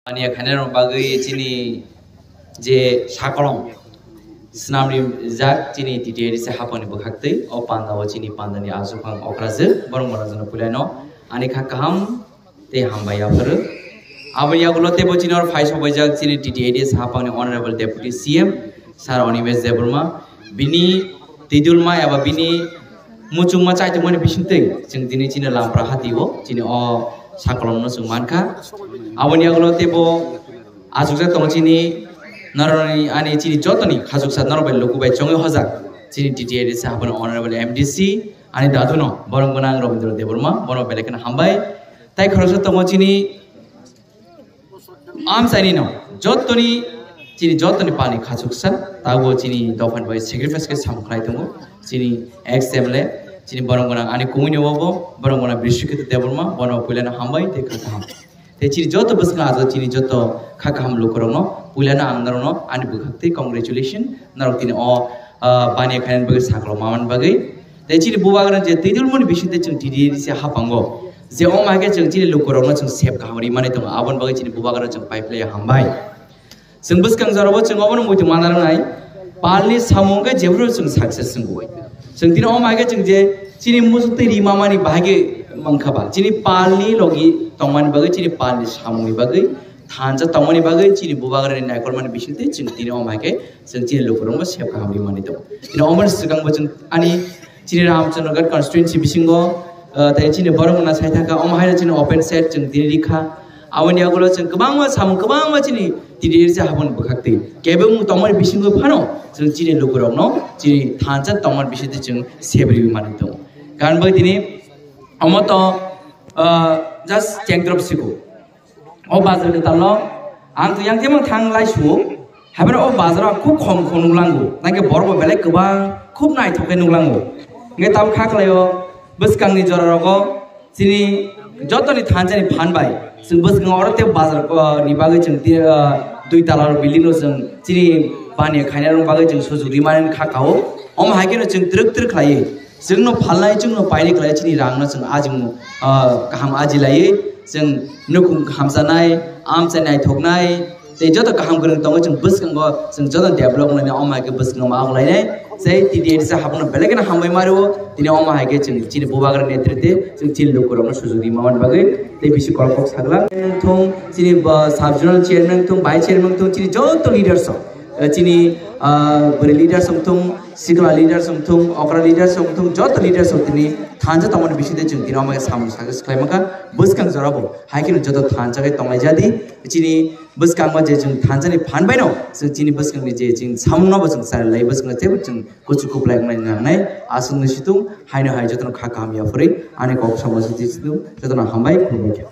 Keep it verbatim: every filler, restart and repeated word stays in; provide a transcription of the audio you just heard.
Ani khainai rok bagwi chini je sakolom swnamri jak chini T T A D C hapangni bwkhaktwi o panda o chini pandani achukhang okrajwk borok borok jano puilano ani kha kaham tei hambai yaphuru. Aboni yagulo teibo chini oro phai sobaijak chini T T A D C hapangni Honorable Deputy C M Sir Animesh Debbarma, bini twidulma eba bini muchungma chaitokmani bisingtwi chwng tini chini Lampra hatio chini o sakolomno chwng mankha. Aboni yagulo teibo achukjak tongo chini norokni ani chini jotoni khachuksa norok bai luku bai chongwi hojak chini T T A D C hapangni Honorable M D C ani daduno borok gwnang Rabindra Debbarma bono belai kheno hambai. Tai khoroksa tongo chini amchaini no jotoni chini jotoni pal ni khachuksa tabo chini dophani bai sacrifice khe samung khlai tongo chini ex M L A chini borok gwnang ani kumui ni obo borok gwnang Brishiket Debbarma bono puilano hambai tei kha kaham. Tei chini joto bwskango ajo chini joto kha kaham lukurokno puilano ang norokno ani bwkhak tei congratulation norok tini o, ah, baniya khainani bagwi sakolom mamani bagwi. Tei chini bubagra je twidulmani bisingtwi chwng T T A D C hapango je o mai khe chwng chini lukurokno chwng sep kaham rimani tongo aboni bagwi chini bubagra chwng pai phlaiya hambai. Chwng bwskang jorabo chwng obono muitu mana rwnai. Palni samung khe jephuru chwng success wngwi. Chwng tini omo hai khe chwng je chini muchuk twi rima mani bahai khe mankha ba. Chini palni logi tongmani bagwi, chini palni samungni bagwi, thansa tongmani bagwi, chini bubagrani naikolmani bisingtwi chwng tini omo hai khe chwng chini lukurokno sep kaham rimani tongo. Tini omoni swkangbo chwng ani chini Ramchandragarh constituency bisingo, ah, tei chini borok wngna sai thangkha, omo hai chini open set chwng tini rikha. Aboni yagulo chwng kwbangma samung, kwbangma chini T T A D C hapon bwkhaktwi. Kebengmung tongmani bisingo phano chwng chini lukurokno chini thansa tongmani bisingtwi chwng sebrwi manwi tongo. Karon bai tini omo to, ah, just chengkrop siko. O bazar ni talo ang to yang temo thang lai suo. Haibano o bazar o khub khom khom nuklango. Nangke borok bo belai kwbang khub naithok khe nuklango. Nge tamo kha khlaio bwskangni jora rogo chini jotoni thansa ni phan bai. Chwng bwskango oro tei bazar, ah, ni bagwi chwng tei, ah, dui tala building no chwng chini baniya khaina rok bagwi chwng sujuk rimani kha kao. Omo hai khe no chwng twrwk twrwk khlaiwi. Chwngno phalnai, chwngno painai khlai chini rangno chwng ajimung, ah, kaham aji laiwi chwng nukhung hamsanai, amchai naithoknai, tei joto kaham kwrwng tongo chwng bwskango chwng joto develop wnglainai, omo hai khe bwskango ma wnglainai. Tei T T A D C hapno belai kheno hambai mario, tini omo hai khe chwng chini bubagra netrite chwng chini lukurokno sujuk rimani bagwi tei bisi kolok kok sagla thung chini, ah, sub zonal chairman thung, vice chairman thung, chini joto leaders rok. Eh, chini, ah, bwrwi leaders wng thung, sikla leaders wng thung, okra leaders wng thung, joto leaders rok tini thansa tongmani bisingtwi chwng tini omo khe samung sakhe swkhlai mankha. Bwskang jorabo hai kheno joto thansa khe tonglai jadi. Chini bwskango je chwng thansani phan baino chwng chini bwskangni je chwng samungno bo chwng chari lai, bwskango teibo chwng kuchuk kuplai wngnai nangnai. Aswkno situng haino hai jotono kha kaham yaphurwi ani kok samung se twi situng jotono hambai khulumkha.